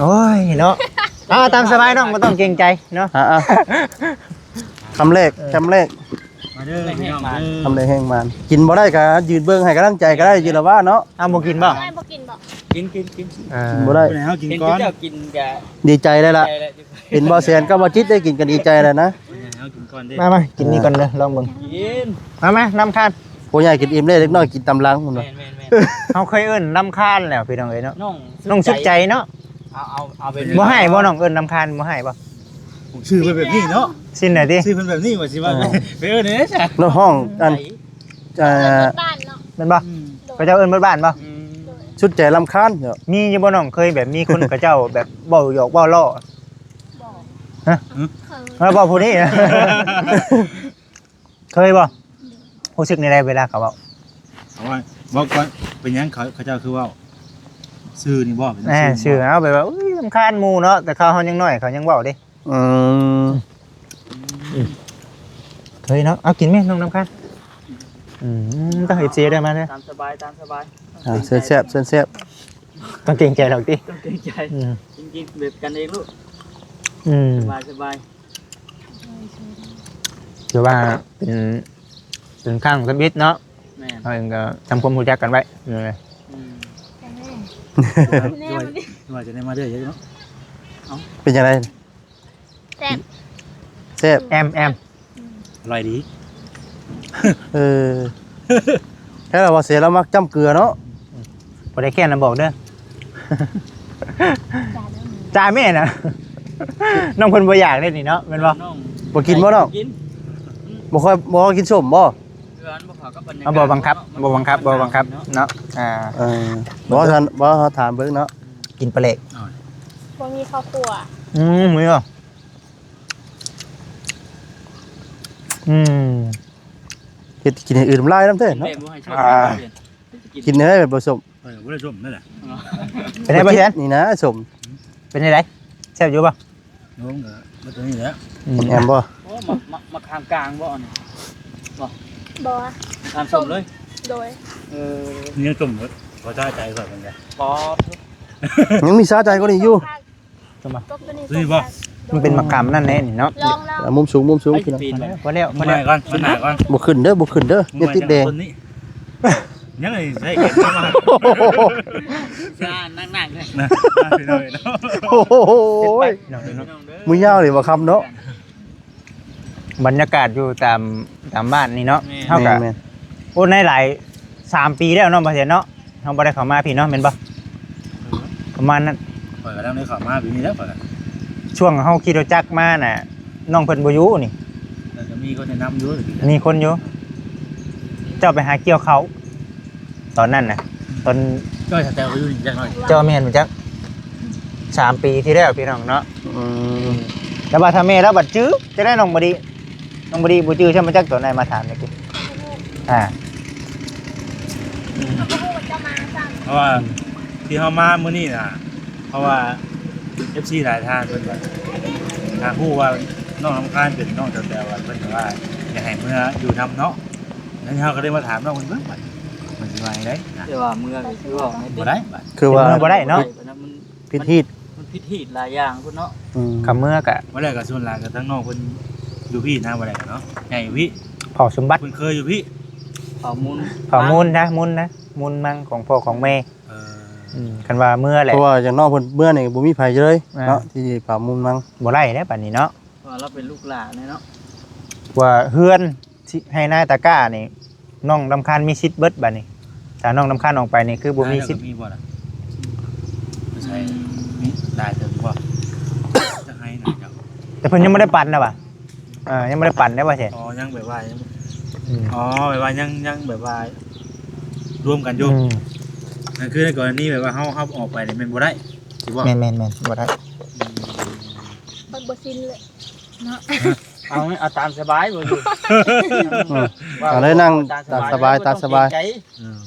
ໂອ້ຍເນາະ ເອົາຕາມສະບາຍນ້ອງ ບໍ່ຕ້ອງເກງໃຈເນາະ ອ່າໆ ຄຳແລກ ເອີ ຄຳແລກ ມາເດີພີ່ນ້ອງເດີ ຄຳແລກແຮງມານ ກິນບໍ່ໄດ້ກະຢືນເບິ່ງໃຫ້ກຳລັງໃຈກໍໄດ້ ຢູ່ລະວ່າເນາະ ອ້າວ ບໍ່ກິນບໍ່? ບໍ່ກິນບໍ່? ກິນ ກິນ ກິນ ເອີ ກິນບໍ່ໄດ້ ເຮົາກິນກ່ອນ ເຈົ້າກິນກະດີໃຈແລ້ວລະ ເຫັນບໍ່ແສນກັບບໍ່ຈິດໄດ້ກິນກໍດີໃຈແລ້ວນະ ເຮົາກິນກ່ອນເດ້ ມາ ມາ ກິນນີ້ກ່ອນເດີ ລອງເບິ່ງ ກິນ ມາ ມາ ນຳຄານ ຜູ້ໃຫຍ່ກິນອີ່ມແລ້ວ ເດັກນ້ອຍກິນຕາມຫຼັງພຸ້ນ ແມ່ນໆໆ ເຮົາເຄີຍເອີ້ນນຳຄານແລ້ວພີ່ນ້ອງເອີຍເນາະ ນ້ອງ ນ້ອງສຸດໃຈເນາະ ເອົາ ເອົາ ເອົາໄປ ບໍ່ໃຫ້ບໍ່ນ້ອງ ເອີ້ນນຳຄານບໍ່ໃຫ້ບໍ່ ຊື່ເພິ່ນແບບນີ້ເນາະ ຊິນໄດ້ຕິ ຊື່ເພິ່ນແບບນີ້ວ່າຊິວ່າ ເອີ ໄປເອີ້ນເດ້ຊະ ນ້ອງຮ້ອງອັນ ອ່າ ບ້ານເນາະ ແມ່ນບໍ່ ອືມ ເຂົາເຈົ້າເອີ້ນເບິດບ້ານບໍ່ ອືມ ສຸດໃຈລຳຄານເນາະ ມີຢູ່ບໍ່ນ້ອງ ເຄີຍແບບມີຄົນເຂົາເຈົ້າແບບເວົ້າຫຍອກເວົ້າລໍ້ ບໍ່ ຮະ ເຄີຍ ເອີ ເວົ້າຜູ້ນີ້ ເຄີຍບໍ່? ຮູ້ສຶກແນວໃດເວລາເຂົາເວົ້າ? ເຂົາວ່າ ເວົ້າກ່ອນ ເປັນຫຍັງເຂົາ ເຂົາເຈົ້າຄືເວົ້າ? ຊື່ນີ້ບໍ່? ເປັນ ເອີ ຊື່ ຊື່ ເອົາແບບວ່າ ອຸ້ຍ ລຳຄານໝູ່ເນາະ ແຕ່ເຂົາ ເຮົາຍັງນ້ອຍ ເຂົາຍັງເວົ້າເດ້ ອືມ ເຄີຍເນາະ ເອົາກິນແມ່ນ້ອງ ລຳຄານ ອືມ ຕ້ອງ ເອັຟຊີ ເດີ ມາເດີ ຕາມສະບາຍ ຕາມສະບາຍ ອ່າ ເຊີນແຊບ ເຊີນແຊບ ຕ້ອງເກງໃຈລາວຕິ ຕ້ອງເກງໃຈ ອືມ ກິນ ກິນແບບກັນເອງລູກ ອືມ ສະບາຍ ສະບາຍ. ຖືວ່າເປັນ ເປັນຄັ້ງທຳອິດເນາະ ແມ່ນ ເຮົາເອງກໍທຳຄວາມຮູ້ຈັກກັນໄວ້ ອືມ ແນ່ ວ່າ ວ່າຈະໄດ້ມາເດີເນາະ ເອົ້າ ເປັນຈັ່ງໃດ? ແຊບ ແຊບ ແອມ ແອມ ອືມ ອະລ່ອຍດີ ເອີ ແທ້ລະວ່າເສຍລາວມັກຈ້ຳເກືອເນາະ ບໍ່ໄດ້ແຄ້ນນະບອກເດີ ຈາແມ່ນະ ນ້ອງເພິ່ນບໍ່ຢາກເດ້ນີ້ເນາະ ແມ່ນບໍ່? ບໍ່ກິນບໍ່ນ້ອງ? ບໍ່ຄ່ອຍ ບໍ່ກິນສົ້ມບໍ່? ເອົາ ບໍ່ບັງຄັບ ບໍ່ບັງຄັບ ບໍ່ບັງຄັບເນາະ ອ່າ ເອີ ບໍ່ ເຮົາຖາມເບິ່ງເນາະ ກິນປາແຫຼກ ບໍ່ມີເຂົ້າຂົ້ວ ອືມ ມີບໍ່? ອືມ ເຮັດກິນໃຫ້ອື່ນນ້ຳລາຍນຳແທ້ເນາະ ກິນໄດ້ແບບບໍ່ສົ້ມ ເອີ ບໍ່ໄດ້ສົ້ມນັ້ນແຫຼະ ເປັນໄດ໋ບໍ່ແຊນ? ນີ້ນະສົ້ມ ເປັນຈັ່ງໃດ? ແຊບຢູ່ບໍ່? ນ້ອງກໍມາຕົວນີ້ແຫຼະ ອືມ ແອມບໍ່? ໂອ້ ມາ ມາ ມາຂ້າມກາງບໍ່ອັນນີ້? ບໍ່ ບໍ່ ຂ້າມສົ້ມເລີຍ ໂດຍ ເອີ ຍັງສົ້ມບໍ່ ພໍຊາໃຈຂ້ອຍມັນກະ ປອດ ຍັງມີຊາໃຈກວ່ານີ້ຢູ່ ຕົວນີ້ບໍ່ ມັນເປັນໝາກຂາມນັ້ນແນ່ນີ້ເນາະ ລອງ ລອງ ອ່ະ ມຸມສູງ ມຸມສູງ ເອີຍ ພີ່ນ້ອງ ປີນໄປ ພໍແລ້ວ ພໍແລ້ວ ມາໜ້າກ່ອນ ມາໜ້າກ່ອນ ບໍ່ຂຶ້ນເດີ ບໍ່ຂຶ້ນເດີ ຢ່າຕິດແດງ ຍັງໃສ່ເກັບມາ ຊາໜັກໆເລີຍ ນະ ພີ່ນ້ອງເອີຍເນາະ ໂອ້ໂຫ ເປັນໄປ ມື້ຍາວນີ້ບໍ່ຄ່ຳເນາະ ບັນຍາກາດຢູ່ຕາມ ຕາມບ້ານນີ້ເນາະ ແມ່ນ ເຮົາກະ ແມ່ນໆ ໂອ້ ໃນຫຼາຍ ສາມປີແລ້ວເນາະ ບໍ່ແຊນເນາະ ເຮົາບໍ່ໄດ້ເຂົ້າມາພີ້ເນາະ ແມ່ນບໍ່? ເອີ ປະມານນັ້ນ ຂ້ອຍກຳລັງໄດ້ເຂົ້າມາປີນີ້ແຫຼະ ຂ້ອຍ ຊ່ວງເຮົາຂີ່ລົດຈັກມານະ ນ້ອງເພິ່ນບໍ່ຢູ່ນີ້ ແຕ່ກໍມີຄົນແນະນຳຢູ່ ມີຄົນຢູ່ ເຈົ້າໄປຫາກ່ຽວເຂົ້າ ຕອນນັ້ນນະ ຕອນ ເຈົ້າ ແຕ່ວ່າຢູ່ນີ້ຈັກໜ້ອຍ ເຈົ້າ ແມ່ນບໍ່ຈັກ ສາມປີທີ່ແລ້ວ ພີ່ນ້ອງເນາະ ອືມ ແຕ່ວ່າຖ້າແມ່ລາວບັດຈື່ ຈະໄດ້ນ້ອງບໍ່ດີ ນ້ອງບໍ່ດີບໍ່ຈື່ຊ້ຳ ມາຈັກຕອນໃດມາຖາມນີ້ ອ່າ ເຮົາກໍບໍ່ຮູ້ວ່າເຈົ້າມາຊ້ຳ ເພາະວ່າ ອືມ ທີ່ເຮົາມາມື້ນີ້ນະ ເພາະວ່າ ເອັຟຊີ ຫຼາຍທ່ານເພິ່ນວ່າ ຫາກຮູ້ວ່ານ້ອງລຳຄານເປັນນ້ອງແຕ່ວໆ ວ່າເພິ່ນວ່າຢາກໃຫ້ເມືອຢູ່ນຳເນາະ ແລ້ວເຮົາກໍເລີຍມາຖາມນ້ອງເພິ່ນເບິ່ງ ມັນຊິວ່າຈັ່ງໃດນະ ແຕ່ວ່າເມືອກໍຄືວ່າ ບໍ່ໄດ້ບາດ ຄືວ່າ ເມືອບໍ່ໄດ້ເນາະ ມັນ ຜິດຮີດ ມັນຜິດຮີດຫຼາຍຢ່າງພຸ້ນເນາະ ອືມ ຄຳເມືອກະ ວ່າແລ້ວກະສ່ວນຫຼາຍກະທາງນ້ອງເພິ່ນຢູ່ພີ້ນະ ວ່າແລ້ວກະເນາະ ໃຫຍ່ຢູ່ພີ້ ເຜົ່າສົມບັດ ເພິ່ນເຄີຍຢູ່ພີ້ ເຜົ່າມູນ ເຜົ່າມູນນະ ມູນນະ ມູນມັງຂອງພໍ່ຂອງແມ່ ເອີ ອືມ ຄັນວ່າເມືອແຫຼະ ເພາະວ່າຢ່າງນ້ອງເພິ່ນເມືອນີ້ບໍ່ມີໃຜເລີຍ ອ່າ ເນາະ ທີ່ເຜົ່າມູນມັງ ບໍ່ໄດ້ແລ້ວບາດນີ້ເນາະ ວ່າລາວເປັນລູກຫຼານເນາະ ວ່າເຮືອນ ທີ່ໄຮ່ນາຕາກ້ານີ້ ນ້ອງລຳຄານມີສິດເບິດບາດນີ້ ຖ້ານ້ອງລຳຄານອອກໄປນີ້ຄືບໍ່ມີສິດ ມີບໍ່ລະ ໃຊ່ ມີຫຼາຍເຕີບບໍ່ ຈະໃຫ້ນະເຈົ້າ ແຕ່ເພິ່ນຍັງບໍ່ໄດ້ປັນນະຫວາ ເອີ ຍັງບໍ່ໄດ້ປັນໄດ້ບໍ່ແຊນ ອໍ ຍັງແບບວ່າ ອືມ ອໍ ແບບວ່າຍັງ ຍັງແບບວ່າລວມກັນຢູ່ ອືມ ນັ້ນຄືໃນກໍລະນີແບບວ່າເຮົາ ເຮົາອອກໄປນີ້ແມ່ນບໍ່ໄດ້ ຊິບໍ່ ແມ່ນໆໆ ບໍ່ໄດ້ ອືມ ມັນບໍ່ຊິນເລີຍ ເນາະ ເອົາ ເອົາຕາມສະບາຍບໍ່ຢູ່ ອືມ ເອົາເລີຍ ນັ່ງຕາມສະບາຍ ຕາມສະບາຍ ຕາມສະບາຍ ບໍ່ຕ້ອງເກງໃຈ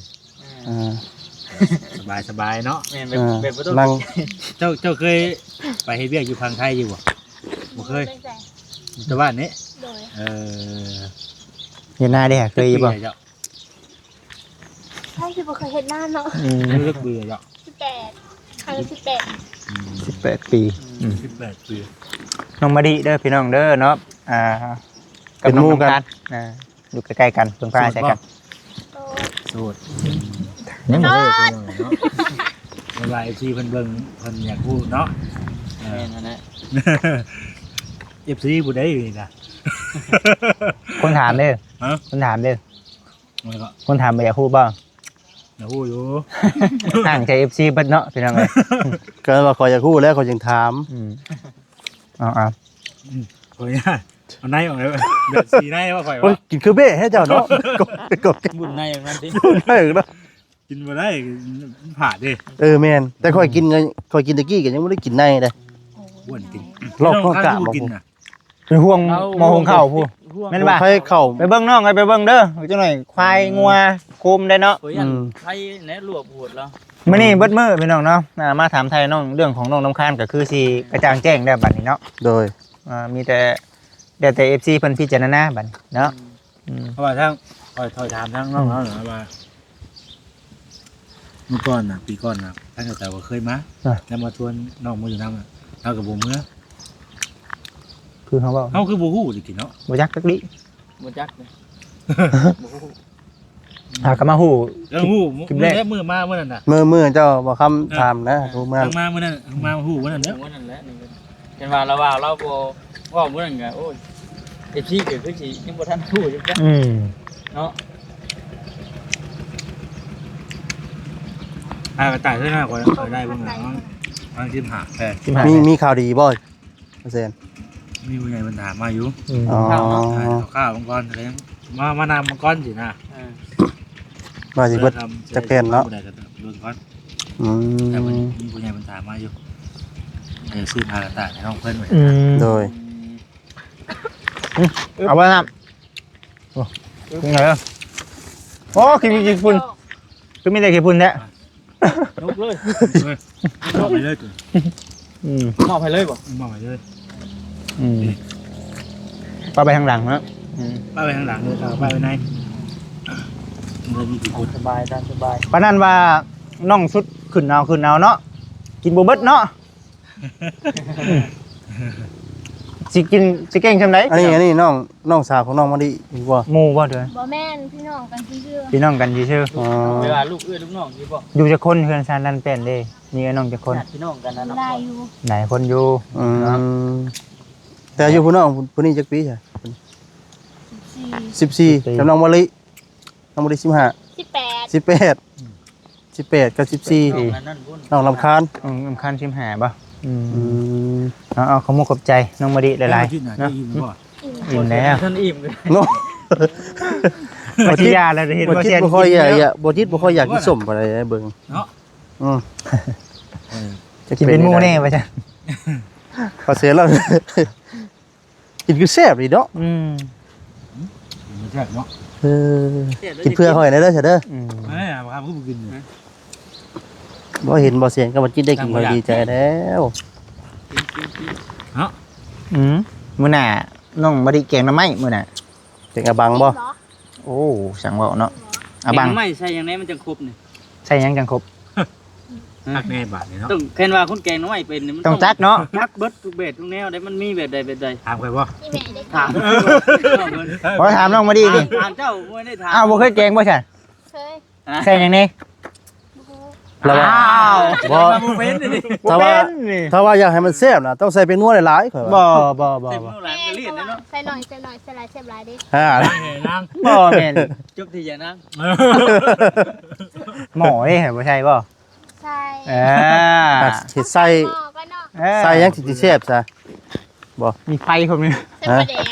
ເອີ ເອີ ສະບາຍ ສະບາຍເນາະ ແມ່ນ ແບບ ເອີ ແບບບໍ່ຕ້ອງ ນັ່ງ ເກງໃຈ ເຈົ້າ ເຈົ້າເຄີຍໄປເຮັດວຽກຢູ່ຝັ່ງໄທຢູ່ບໍ່? ບໍ່ເຄີຍ ແຕ່ບ້ານນີ້ ໂດຍ ເອີ ເຮັດນາເດ້ ເຄີຍຢູ່ບໍ່? ໃຜຊິບໍ່ເຄີຍເຮັດນາເນາະ ອືມ ເລິກເບື່ອເຈົ້າ ສິບແປດ ຄາງສິບແປດ ສິບແປດປີ ອືມ ສິບແປດປີ ນ້ອງມະລິເດີພີ່ນ້ອງເດີເນາະ ອ່າ ເປັນໝູ່ກັນ ກັບນ້ອງນ້ຳຕານ ອ່າ ຢູ່ໃກ້ໆກັນ ເພິ່ງພາອາໄສກັນ ໂສດບໍ່? ໂສດ ຍັງບໍ່ເລີກເນາະ ເວລາເອັຟຊີເພິ່ນເບິ່ງ ເພິ່ນຢາກຮູ້ເນາະ ແມ່ນຫັ້ນແຫຼະ ເອັຟຊີຜູ້ໃດນີ້ນະ ຄົນຖາມເດີ ຮະ? ຄົນຖາມເດີ ແມ່ນບໍ່? ຄົນຖາມບໍ່ຢາກຮູ້ບໍ່? ຢາກຮູ້ຢູ່ ອ່າງໃຈເອັຟຊີເບິດເນາະ ພີ່ນ້ອງເອີຍ ກໍວ່າຂ້ອຍຢາກຮູ້ແລ້ວ ຂ້ອຍຈຶ່ງຖາມ ອືມ ເອົາໆ ອືມ ຂໍອະນຸຍາດ ເອົາໃນອອກເລີຍ ແບບສີໃນວ່າຂ້ອຍ ໂອ້ຍ ວ່າ ກິນຄືເບ້ແທ້ເຈົ້າເນາະ ກໍ ກໍ ບຸນໃນມັນຕິ ບຸນໃນເນາະ ກິນບໍ່ໄດ້ ມັນຜາດເດ້ ເອີ ແມ່ນ ແຕ່ຂ້ອຍກິນ ຂ້ອຍກິນຕະກີ້ກໍຍັງບໍ່ໄດ້ກິນໃນເດ້ ອ້ວນກິນ ລອກ ລອກກ້າມ ກິນນະ ເປັນຫ່ວງໝໍ້ຫຸງເຂົ້າພຸ້ນ ແມ່ນບໍ່? ໄປເຂົ້າ ໄປເບິ່ງນ້ອງ ໄປເບິ່ງເດີ ຈັກໜ້ອຍຄວາຍງົວໂຄມໄດ້ເນາະ ອືມ ໄປແນະລວບໂຫດແລ້ວ ມື້ນີ້ເບິດມື້ພີ່ນ້ອງເນາະ ອ່າ ມາຖາມໄຖ່ນ້ອງ ເລື່ອງຂອງນ້ອງນ້ຳຄ້າງກໍຄືຊິກະຈ່າງແຈ້ງແລ້ວບັດນີ້ເນາະ ໂດຍ ອ່າ ມີແຕ່ ແລ້ວແຕ່ເອັຟຊີເພິ່ນພິຈາລະນາບັດນີ້ເນາະ ອືມ ອືມ ເພາະວ່າທາງ ຂ້ອຍ ຂ້ອຍຖາມທາງນ້ອງເຂົານະວ່າ ເມື່ອກ່ອນນະ ປີກ່ອນນະ ທາງເຈົ້າເຈົ້າກໍເຄີຍມາ ອ່າ ແລ້ວມາຊວນນ້ອງມາຢູ່ນຳ ເຮົາກໍບໍ່ເມືອ ຄືເຮົາເວົ້າ ເຮົາຄືບໍ່ຮູ້ຕະກີ້ເນາະ ບໍ່ຈັກຈັກດີ້ ບໍ່ຈັກເລີຍ ບໍ່ຮູ້ ຫາກໍມາຮູ້ ເອີ ຮູ້ ຄລິບແລກ ມື້ ມື້ມາມື້ນັ້ນນະ ມື້ ມື້ເຈົ້າບໍ່ຄຳ ເອີ ຖາມນະ ເອີ ຮູ້ມາ ທັງມາມື້ນັ້ນ ທັງມາຮູ້ມື້ນັ້ນເດີ ມື້ນັ້ນແຫຼະ ເຫັນວ່າລາວວ່າລາວບໍ່ເວົ້າມື້ນັ້ນກໍ ໂອ້ຍ ເອັຟຊີກໍຄືຊິຍັງບໍ່ທັນຮູ້ຢູ່ ອືມ ເນາະ ອາ ກະຕ່າຍເທື່ອໜ້າຂ້ອຍ ຂ້ອຍໄດ້ເບິ່ງແລ້ວ ວັນທີສິບຫ້າ ສິບຫ້າ ມີ ມີຂ່າວດີບໍ່? ເປີເຊັນ ມີຜູ້ໃຫຍ່ເພິ່ນຖາມມາຢູ່ ອືມ ອໍ ຂ່າວໆ ເບິ່ງກ່ອນ ກໍຍັງມາ ມານຳເບິ່ງກ່ອນຊີ້ນະ ເອີ ວ່າຊິເບິດຈັກແຜ່ນເນາະ ເບິ່ງກ່ອນ ອືມ ແຕ່ເພິ່ນມີຜູ້ໃຫຍ່ເພິ່ນຖາມມາຢູ່ ເອີ ຊື້ຜ້າກະຕ່າຍໃຫ້ນ້ອງເພິ່ນ ອືມ ໂດຍ ອືມ ເອົາໄວ້ນຳ ໂອ້ ເປັນໄງລະ ໂອ້ ກິນ ກິນ ກິນ ຄືມີແຕ່ຂີ້ຝຸ່ນແທ້ ຍົກເລີຍ ມອບໃຫ້ເລີຍ ອືມ ມອບໃຫ້ເລີຍບໍ່? ມອບໃຫ້ເລີຍ ອືມ ປະໄວ້ທາງຫຼັງເນາະ ອືມ ປະໄວ້ທາງຫຼັງ ເອີ ເອົາໄວ້ໄວ້ໃນ ມັນມີທີ່ກົດ ສະບາຍ ຕາມສະບາຍ ປານນັ້ນວ່ານ້ອງສຸດຂຶ້ນເອົາ ຂຶ້ນເອົາເນາະ ກິນບໍ່ເບິດເນາະ ອືມ ຊິກິນ ຊິເກັ່ງຊ່ຳໃດ? ອັນນີ້ ອັນນີ້ນ້ອງ ນ້ອງສາວຂອງນ້ອງມະລິບໍ່? ໝູ່ບໍ່ເດີ? ບໍ່ແມ່ນ ພີ່ນ້ອງກັນຊື່ໆ ພີ່ນ້ອງກັນຊື່ໆ ອໍ ເວລາລູກເອື້ອຍລູກນ້ອງຢູ່ບໍ່? ຢູ່ຈັກຄົນ? ເຮືອນຊານນັ້ນແປ້ນເດ້ ມີອ້າຍນ້ອງຈັກຄົນ? ຍາດພີ່ນ້ອງກັນນະ ຫຼາຍຢູ່ ຫຼາຍຄົນຢູ່ ອືມ ເນາະ ແຕ່ອາຍຸຜູ້ນ້ອງຜູ້ນີ້ຈັກປີຊະ? ສິບສີ່ ສິບສີ່ ກັບນ້ອງມະລິ ນ້ອງບໍ່ໄດ້ສິບຫ້າ ສິບແປດ ສິບແປດ ອືມ ສິບແປດກັບສິບສີ່ ນ້ອງອັນນັ້ນພຸ້ນ ນ້ອງລຳຄານ ນ້ອງລຳຄານສິບຫ້າບໍ່? ອືມ ອືມ ເອົາ ເອົາ ຂອບມຸກຂອບໃຈນ້ອງມະລິຫຼາຍໆ ເນາະ ອີ່ມແລ້ວ ອີ່ມເນາະ ບໍ່ຊິຢາແລ້ວ ເຫັນບໍ່ແຊນກິນເຍອະ ບໍ່ຈິດບໍ່ຄ່ອຍຢາກກິນສົ້ມປານໃດເບິ່ງເນາະ ອືມ ກິນເປັນໝູ່ແດ່ວ່າຊັ້ນ ບໍ່ແຊນແລ້ວ ກິນຄືແຊບດີເນາະ ອືມ ກິນແຊບເນາະ ເອີ ກິນເພື່ອຂ້ອຍແດ່ເດີ ຊະເດີ ອືມ ເອີ ບໍ່ເຫັນບໍ່ສຽງກໍບໍ່ຈິດໄດ້ກິນ ຂ້ອຍດີໃຈແລ້ວ ເນາະ ອືມ ມື້ໜ້ານ້ອງມາດິແກງໜໍ່ໄມ້ມື້ໜ້າ ແກງອາບັງບໍ່? ໂອ້ ຊ່າງເວົ້າເນາະ ອາບັງ ແກງໜໍ່ໄມ້ໃສ່ຫຍັງແດ່ມັນຈັ່ງຄົບນີ້? ໃສ່ຫຍັງຈັ່ງຄົບ? ຄັກແນ່ບາດນີ້ເນາະ ຕ້ອງ ຄັນວ່າຄົນແກງໜໍ່ໄມ້ເປັນນີ້ມັນຕ້ອງຈັກເນາະ ຈັກເບິດທຸກແບບທຸກແນວເດ້ ມັນມີແບບໃດແບບໃດ ຖາມຂ້ອຍບໍ່? ຖາມ ບໍ່ ຖາມນ້ອງມາດີນີ້ ຖາມເຈົ້າ ບໍ່ໄດ້ຖາມ ອ້າວ ບໍ່ເຄີຍແກງບໍ່ຊັ້ນ? ເຄີຍ ໃສ່ຫຍັງແດ່? ບໍ່ຮູ້ ລະວ່າ ອ້າວ ບໍ່ ບໍ່ເປັນນີ້ ຖ້າວ່າ ບໍ່ເປັນນີ້ ຖ້າວ່າຢາກໃຫ້ມັນແຊບນະ ຕ້ອງໃສ່ແປ້ງນົວຫຼາຍໆ ຂ້ອຍວ່າ ບໍ່ ບໍ່ ບໍ່ ໃສ່ແປ້ງນົວຫຼາຍມັນກໍລ້ຽນແລ້ວເນາະ ໃສ່ໜ້ອຍ ໃສ່ໜ້ອຍ ໃສ່ຫຼາຍແຊບຫຼາຍເດ້ ອ່າ ບໍ່ແມ່ນ ຈົບທີ່ຢານາງ ໝໍ້ເດ້ ບໍ່ໃຊ່ບໍ່? ໃສ່ ອ່າ ເຮັດໃສ່ ໝໍ້ກໍເນາະ ເອີ ໃສ່ຫຍັງຊິແຊບຊະ ບໍ່ ມີໄຟພ້ອມນີ້ ໃສ່ປາແດກ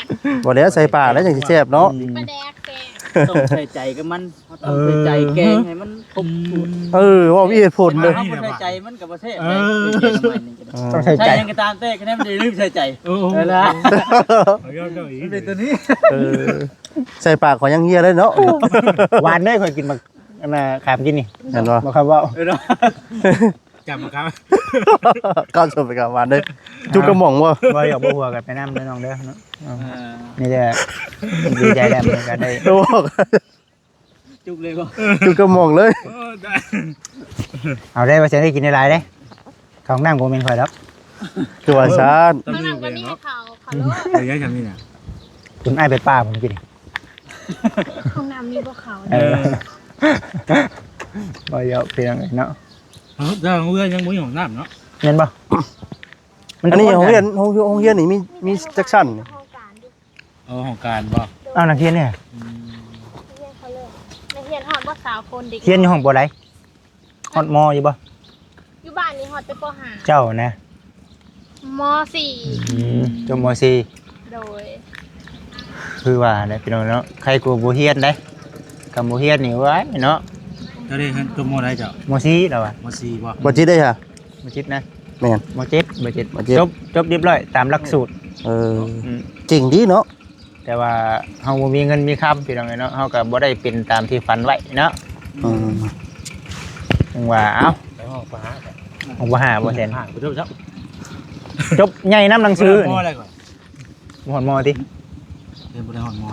ບໍ່ແລ້ວ ໃສ່ປາແລ້ວຈັ່ງຊິແຊບເນາະ ປາແດກແຊບ ຕ້ອງໃສ່ໃຈກັບມັນ ເຮົາຕ້ອງໃສ່ໃຈແກງໃຫ້ມັນຄົບສູດ ເອີ ເວົ້າມີເຫດຜົນເດີ ຖ້າເຮົາບໍ່ໃສ່ໃຈມັນກໍບໍ່ແຊບ ເອີ ຕ້ອງໃສ່ໃຈ ໃສ່ຫຍັງກໍຕາມແຕ່ ຂະແນນມັນຢ່າລືມໃສ່ໃຈ ເອີ ເອີ ມັນເປັນຕົວນີ້ ເອີ ໃສ່ປາກຂ້ອຍຍັງເຮຍເລີຍເນາະ ຫວານເດ້ ຂ້ອຍກິນໝາກ ອັນນ່າ ຂາມກິນນີ້ ແມ່ນບໍ່? ບໍ່ຄັບເວົ້າ ເອີ ເນາະ ຈຳມາຄັບ ກ້າວຊົມໄປກັບຫວານເດ້ ຈຸກກະໝ່ອງບໍ່? ບໍ່ ຢາກບໍ່ຫົວກັນໄປນຳເດີນ້ອງເດີເນາະ ເອີ ນີ້ແຫຼະ ດີໃຈແລ້ວ ມື້ນີ້ກໍໄດ້ ໂອ້ ຈຸກເລີຍບໍ່? ຈຸກກະໝ່ອງເລີຍ ເອີ ໄດ້ ເອົາໄດ້ ວ່າຈະໄດ້ກິນຫຼາຍໆເດ້ ເຂົ້າຫ້ອງນ້ຳກໍບໍ່ແມ່ນຂ້ອຍດອກ. ຄືວ່າຊັ້ນ. ຫ້ອງນ້ຳກໍມີແຕ່ເຂົາ ເຂົາໂລດ. ເອີ ຍັງຈຳນີ້ນະ ຄຸນອ້າຍໄປປ່າພຸ້ນກິນ. ຫ້ອງນ້ຳມີບໍ່ເຂົາ. ເອີ ບໍ່ຢອກພີ່ນ້ອງເອີຍເນາະ. ເອີ ແຕ່ໂຮງຮຽນຍັງບໍ່ມີຫ້ອງນ້ຳເນາະ. ແມ່ນບໍ່? ອັນນີ້ໂຮງຮຽນ ໂຮງ ໂຮງຮຽນນີ້ມີ ມີຈັກຊັ້ນ? ເອີ ຫ້ອງການບໍ່? ເອົາ ນັກຮຽນເດ? ອືມ ນັກຮຽນເຂົາເລີກ ນັກຮຽນຮອດບໍ່ຊາວຄົນເດັກ. ຮຽນຢູ່ຫ້ອງປ.ໃດ? ຮອດ ມ.ຢູ່ບໍ່? ຢູ່ບ້ານນີ້ຮອດແຕ່ ປ.ຫ້າ. ເຈົ້ານະ? ມ.ສີ່. ອືມ ຈົບ ມ.ສີ່. ໂດຍ. ຄືວ່າແຫຼະພີ່ນ້ອງເນາະ ໃຄກວ່າບໍ່ຮຽນເດ້. ຄັນບໍ່ຮຽນນີ້ ໂອ້ຍເນາະ. ເຈົ້າໄດ້ຮຽນຈົບ ມ.ໃດເຈົ້າ? ມ.ສີ່ ແລ້ວວ່າ. ມ.ສີ່ ບໍ່? ບໍ່ຈິດໄດ້ຫະ? ບໍ່ຈິດນະ? ແມ່ນ. ບໍ່ເຈັດ ບໍ່ເຈັດ ບໍ່ເຈັດ. ຈົບ ຈົບຮຽບຮ້ອຍຕາມຫຼັກສູດ. ເອີ ອືມ ເກັ່ງດີເນາະ. ແຕ່ວ່າເຮົາບໍ່ມີເງິນມີຄຳພີ່ນ້ອງເອີຍເນາະ ເຮົາກໍບໍ່ໄດ້ເປັນຕາມທີ່ຝັນໄວ້ເນາະ. ອືມ ຈັ່ງວ່າ ເອົ້າ ໄປຫ້ອງປະຫາ ຫ້ອງປະຫາບໍ່ແຊນ. ປະຫາ ໄປຈົບຊະ ຈົບໃຫຍ່ນຳໜັງສື. ບໍ່ຮອດ ມ.ໃດກ່ອນ? ບໍ່ຮອດ ມ.ຕິ? ເອີ ບໍ່ໄດ້ຮອດ ມ..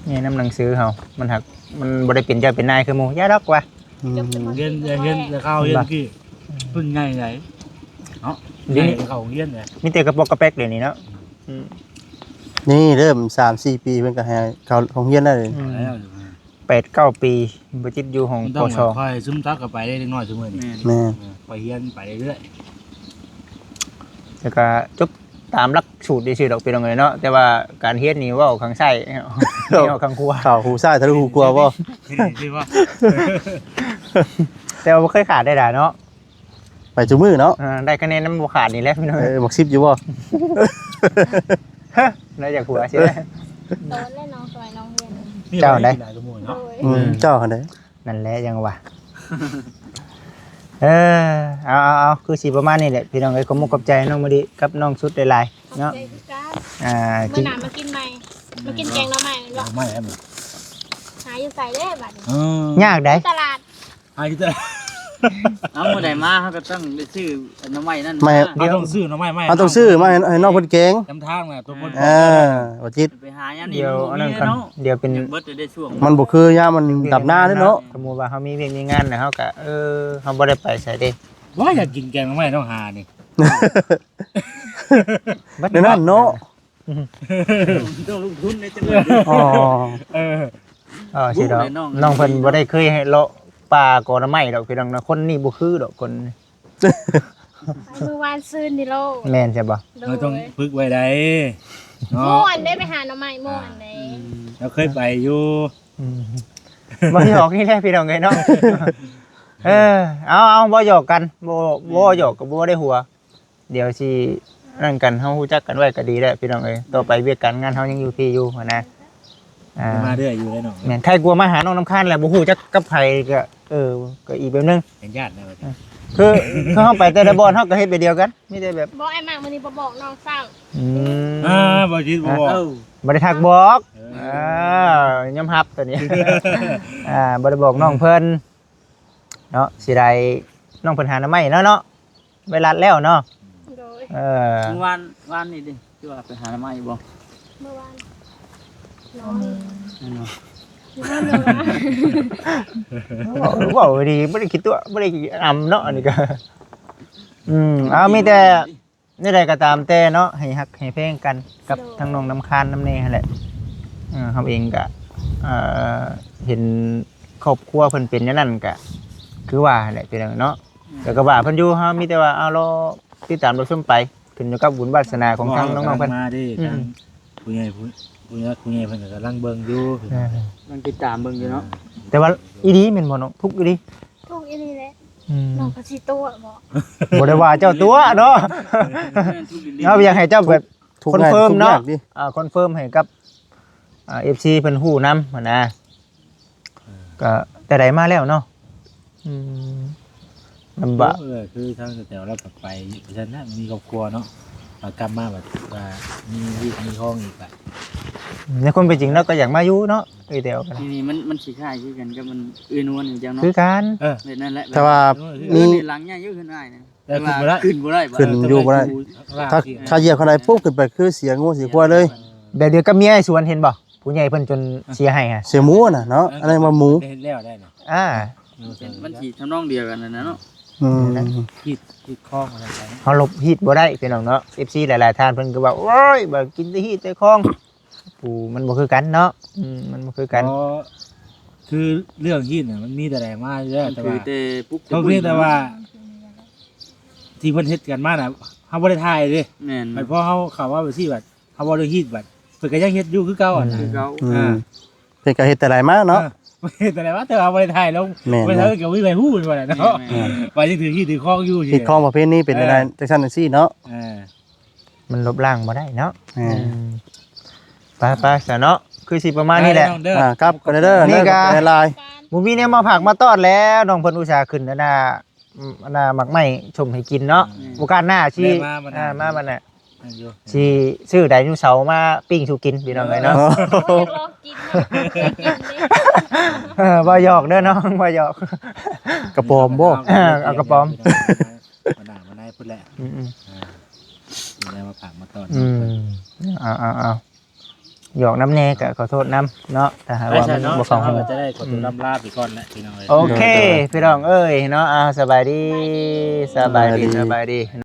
ໃຫຍ່ນຳໜັງສືເຮົາ ມັນຫາກ ມັນບໍ່ໄດ້ເປັນເຈົ້າເປັນນາຍຄືໝູ່ ຢ່າດອກວ່າ. ອືມ ຮຽນ ຮຽນ ຮຽນແຕ່ເຂົາຮຽນກີ້ ເພິ່ນໃຫຍ່ໃດເນາະ. ດຽວນີ້ ໃຫຍ່ເຂົາຮຽນໃດ ມີແຕ່ກະປອກກະແປກດຽວນີ້ເນາະ. ອືມ ນີ້ເລີ່ມສາມສີ່ປີ ເພິ່ນກໍໃຫ້ເຂົ້າໂຮງຮຽນໄດ້. ອືມ ແລ້ວ ແປດເກົ້າປີ ບໍ່ຈິດຢູ່ຫ້ອງ ປ.ສອງ. ຄ່ອຍຊຶມຊັບກັນໄປເດ້ ເດັກນ້ອຍຊຸມື້ນີ້. ແມ່ນ ແມ່ນ ເອີ ຄ່ອຍຮຽນໄປເລື້ອຍໆ ແລ້ວກໍຈົບຕາມຫຼັກສູດຊື່ໆດອກ ພີ່ນ້ອງເອີຍເນາະ. ແຕ່ວ່າການຮຽນນີ້ເວົ້າຂ້າງຊ້າຍ ອອກຂ້າງຂວາ. ເຂົ້າຫູຊ້າຍທະລຸຫູຂວາບໍ່? ແຕ່ວ່າບໍ່ເຄີຍຂາດໄດ້ດາເນາະ. ໄປທຸກມື້ເນາະ. ເອີ ໄດ້ຄະແນນນຳບໍ່ຂາດນີ້ແຫຼະພີ່ນ້ອງ. ເອີ ໝາກສິບຢູ່ບໍ່? ໄດ້ຈາກຫົວຊິແຫຼະ. ໂຕແລະນ້ອງຊ່ອຍນ້ອງຮຽນ. ເຈົ້າໃດ? ໂດຍ. ອືມ ເຈົ້າຫັ້ນໃດ? ນັ້ນແຫຼະ ຍັງວ່າ ເອີ ເອົາໆໆ ຄືຊິປະມານນີ້ແຫຼະພີ່ນ້ອງເອີຍ. ຂອບມຸກຂອບໃຈນ້ອງມະລິກັບນ້ອງສຸດຫຼາຍໆເນາະ. ຂອບໃຈຄືກັນ. ອ່າ ມື້ໜ້າມາກິນໃໝ່ ມາກິນແກງໜໍ່ໄມ້ແມ່ນບໍ່? ໜໍ່ໄມ່ແມ່ນບໍ່? ຫາຢູ່ໃສແລ້ບາດນີ້? ເອີ ຍາກໃດ໋ ຕະຫຼາດ. ຫາຢູ່ຕະຫຼາດ. ເອົາ ມື້ໃດມາເຮົາກໍຕ້ອງໄດ້ຊື້ໜໍ່ໄມ້ນັ້ນ ໄມ້ ມາ ເຮົາຕ້ອງຊື້ໜໍ່ໄມ້ ເຮົາຕ້ອງຊື້ມາໃຫ້ ໃຫ້ນ້ອງເພິ່ນແກງນຳທາງນະ ຕົວຄົນ. ເອີ ບໍ່ຈິດ ໄປຫາຍາມນີ້ ດຽວ ມັນບໍ່ມີເນາະ. ດຽວເປັນ ເບິດໄດ້ຊ່ວງ ມັນບໍ່ຄືຍາມມັນດຳນາເດ້ເນາະ. ສົມມຸດວ່າເຮົາມີວຽກມີງານນະ ເຮົາກໍ ເອີ ເຮົາບໍ່ໄດ້ໄປໃສເດ້. ບໍ່ຢາກກິນແກງໜໍ່ໄມ້ ຕ້ອງຫານີ້ ແນວນັ້ນເນາະ. ອືມ ຕ້ອງລົງທຶນໃນຈັງຫວັດ. ອໍ ເອີ ເອີ ຊິດອກ ນ້ອງເພິ່ນບໍ່ໄດ້ເຄີຍໃຫ້ເລາະປ່າກໍໜໍ່ໄມ້ດອກພີ່ນ້ອງນະ. ຄົນນີ້ບໍ່ຄືດອກຄົນ ໄປມື້ວານຊືນນີ້ໂລດ. ແມ່ນໃຊ່ບໍ່? ໂດຍ ເຮົາຕ້ອງຝຶກໄວ້ໃດ໋ເນາະ. ມ່ວນເດ້ ໄປຫາໜໍ່ໄມ້ມ່ວນເດ້. ອືມ ເຮົາເຄີຍໄປຢູ່. ອືມ ບໍ່ຫຍອກນີ້ແຫຼະພີ່ນ້ອງເອີຍເນາະ. ເອີ ເອົາໆ ບໍ່ຫຍອກກັນ ບໍ່ ບໍ່ຫຍອກກໍບໍ່ໄດ້ຫົວ. ດຽວຊິນັ້ນກັນ ເຮົາຮູ້ຈັກກັນໄວ້ກໍດີແລ້ວພີ່ນ້ອງເອີຍ. ຕໍ່ໄປວຽກການງານເຮົາຍັງຢູ່ພີ້ຢູ່ຫັ້ນນະ. ອ່າ ມາເລື້ອຍຢູ່ແລ້ວເນາະ. ແມ່ນ ໃຄກວ່າມາຫານ້ອງນ້ຳຄ້າງແລ້ວ ບໍ່ຮູ້ຈັກກັບໃຜກໍ ເອີ ກໍອີກແບບໜຶ່ງ ເປັນຍາດນະ. ເອີ ຄື ຄືເຮົາໄປແຕ່ລະບ່ອນ ເຮົາກໍເຮັດແບບດຽວກັນ ມີແຕ່ແບບ ບໍ່ ອ້າຍມາກມື້ນີ້ບໍ່ບອກນ້ອງຊ້ຳ. ອືມ ອ່າ ບໍ່ຈິດບໍ່ບອກ. ເອີ ບໍ່ໄດ້ທັກບອກ. ເອີ ອ່າ ຍອມຮັບຕົວນີ້. ອ່າ ບໍ່ໄດ້ບອກນ້ອງເພິ່ນເນາະ. ເສຍດາຍນ້ອງເພິ່ນຫາໜໍ່ໄມ້ແລ້ວເນາະ. ໄວຣັດແລ້ວເນາະ. ໂດຍ. ເອີ ມື້ວານ ວານນີ້ເດ້ ຄືວ່າໄປຫາໜໍ່ໄມ້ຢູ່ບໍ່? ມື້ວານ ນອນ ແມ່ນບໍ່? ເວົ້າ ເວົ້າດີ ບໍ່ໄດ້ຂີ້ຕົວະ ບໍ່ໄດ້ອຳເນາະ ອັນນີ້ກໍ ອືມ ເອົາ ມີແຕ່ແນວໃດກໍຕາມແຕ່ເນາະ ໃຫ້ຮັກໃຫ້ແພງກັນກັບ ໂດຍ ທັງນ້ອງນ້ຳຄ້າງນຳແດ່ຫັ້ນແຫຼະ. ເອີ ເຮົາເອງກໍ ເອີ ເຫັນຄອບຄົວເພິ່ນເປັນແນວນັ້ນ ກໍຄືວ່າຫັ້ນແຫຼະ ພີ່ນ້ອງເນາະ. ແລ້ວກໍວ່າເພິ່ນຢູ່ ເຮົາມີແຕ່ວ່າ ເອົາ ລໍຕິດຕາມຮັບຊົມໄປ ຂຶ້ນຢູ່ກັບບຸນວາດສະໜາຂອງທາງນ້ອງໆເພິ່ນ. ມາເດ້ ອືມ ທາງຜູ້ໃຫຍ່ ຜູ້ ຜູ້ໃຫຍ່ ຜູ້ໃຫຍ່ເພິ່ນກໍກຳລັງເບິ່ງຢູ່. ເອີ ກຳລັງຕິດຕາມເບິ່ງຢູ່ເນາະ. ອ່າ ແຕ່ວ່າອີ່ຫຼີແມ່ນບໍ່ນ້ອງ? ທຸກອີ່ຫຼີ ທຸກອີ່ຫຼີແຫຼະ. ອືມ ນ້ອງກໍຊິຕົວະບໍ່? ບໍ່ໄດ້ວ່າເຈົ້າຕົວະເນາະ. ເຮົາຢາກໃຫ້ເຈົ້າແບບ ທຸກ ຄອນເຟີມເນາະ. ອ່າ ຄອນເຟີມໃຫ້ກັບ ອ່າ ເອັຟຊີເພິ່ນຮູ້ນຳຫັ້ນນະ. ເອີ ກໍແຕ່ໃດມາແລ້ວເນາະ. ອືມ ລຳບາກ. ເອີ ຄືທາງສະແຕວລາວກໍໄປຊັ້ນນະ ມີຄອບຄົວເນາະ ມາກັບມາແບບວ່າມີວຽກມີຫ້ອງອີກບາດ. ໃນຄວາມເປັນຈິງລາວກໍຢາກມາຢູ່ເນາະ ເອີຍແຕວກໍ ນີ້ມັນ ມັນຊິຄ້າຍຄືກັນກັບມັນເອື້ອຍນວນຢູ່ຈັງເນາະ. ຄືກັນ ເອີ ແບບນັ້ນແຫຼະ. ແຕ່ວ່າມີ ເອີ ນີ້ຫຼັງໃຫຍ່ຢູ່ເຮືອນອ້າຍນະ. ແຕ່ວ່າຂຶ້ນບໍ່ໄດ້ ຂຶ້ນຢູ່ບໍ່ໄດ້. ຖ້າ ຖ້າຢຽບຂ້າງໃນປຸບ ຂຶ້ນໄປຄືເສຍງົວເສຍຄວາຍເລີຍ. ແບບດຽວກັບເມຍອ້າຍສວນເຫັນບໍ່? ຜູ້ໃຫຍ່ເພິ່ນຈົນເສຍໃຫ້ຫະ ເສຍໝູນະເນາະ. ອັນນັ້ນວ່າໝູ ເຮັດແລ້ວໄດ້ນະ. ອ່າ ມັນຊິທຳນອງດຽວກັນນັ້ນນະເນາະ. ອືມ ຮີດ ຮີດຄອງວ່າຊັ້ນໄປ ເຮົາລົບຮີດບໍ່ໄດ້ພີ່ນ້ອງເນາະ. ເອັຟຊີຫຼາຍໆທ່ານເພິ່ນກໍວ່າ ໂອ້ຍ ບໍ່ກິນແຕ່ຮີດແຕ່ຄອງ ຜູ້ມັນບໍ່ຄືກັນເນາະ. ອືມ ມັນບໍ່ຄືກັນ ເພາະຄືເລື່ອງຮີດນະ ມັນມີແຕ່ໃດມາຢູ່ແລ້ວ ແຕ່ວ່າ ແຕ່ປຸກ ເພາະພຽງແຕ່ວ່າ ທີ່ເພິ່ນເຮັດກັນມານະ ເຮົາບໍ່ໄດ້ຖ່າຍເດ້. ແມ່ນ ບັດພໍເຮົາເຂົ້າມາແບບຊີ້ບັດ ເຮົາເວົ້າເລື່ອງຮີດບັດ ເພິ່ນກໍຍັງເຮັດຢູ່ຄືເກົ່າຫັ້ນນະ. ອືມ ອ່າ ເພິ່ນກໍເຮັດແຕ່ໃດມາເນາະ. ເອີ ເຮັດແຕ່ໃດມາ ແຕ່ວ່າບໍ່ໄດ້ຖ່າຍລົງ ແມ່ນ ບໍ່ໄດ້ ເອີ ກໍມີໃຜຮູ້ວ່າແຫຼະເນາະ. ແມ່ນ ວ່າຍັງຖືກຮີດຖືກຄອງຢູ່ ຮີດຄອງປະເພນີເປັນແນວໃດ ເອີ ຈັ່ງຊັ້ນຈັ່ງຊີ້ເນາະ. ເອີ ມັນລົບລ້າງບໍ່ໄດ້ເນາະ. ແມ່ນ ອືມ ໄປໆ ຊະເນາະ ຄືຊິປະມານນີ້ແຫຼະ. ໄປເດີນ້ອງເດີ ອ່າ ກັບກັນເດີ ນີ້ກໍ ຫຼາຍໆ ບໍ່ມີແນວມາຝາກມາຕ້ອນແລ້ວ ນ້ອງເພິ່ນອຸດສ່າຂຶ້ນອັນນ່າ ອືມ ອັນນ່າ ໝາກໄມ້ຊົມໃຫ້ກິນເນາະ. ອືມ ໂອກາດໜ້າຊິ ໄດ້ມາບັດ ອ່າ ມາບັດນະ ແມ່ນຢູ່ ຊິຊື້ໄດໂນເສົາມາປີ້ງສູ່ກິນພີ່ນ້ອງເອີຍເນາະ. ໂອ້ ຢາກລອງກິນເນາະ ເຄີຍກິນເດ້. ເອີ ບໍ່ຫຍອກເດີນ້ອງ ບໍ່ຫຍອກ. ກະປອມບໍ່? ເອີ ເອົາກະປອມ ມາໜ້າມາໃນພຸ້ນແຫຼະ. ອືມໆ ອ່າ ຊິໄດ້ມາຝາກມາຕ້ອນ. ອືມ ເອົາໆໆ ຫຍອກນຳແດ່ ກະຂໍໂທດນຳເນາະ ຖ້າຫາກວ່າມັນບໍ່ເຂົ້າຫູ. ຈະໄດ້ຂໍຕົວລຳລາໄປກ່ອນແຫຼະພີ່ນ້ອງເອີຍ. ໂອເຄ ໂດຍ ພີ່ນ້ອງເອີຍເນາະ. ອ່າ ສະບາຍດີ ສະບາຍດີ ສະບາຍດີ ສະບາຍດີ.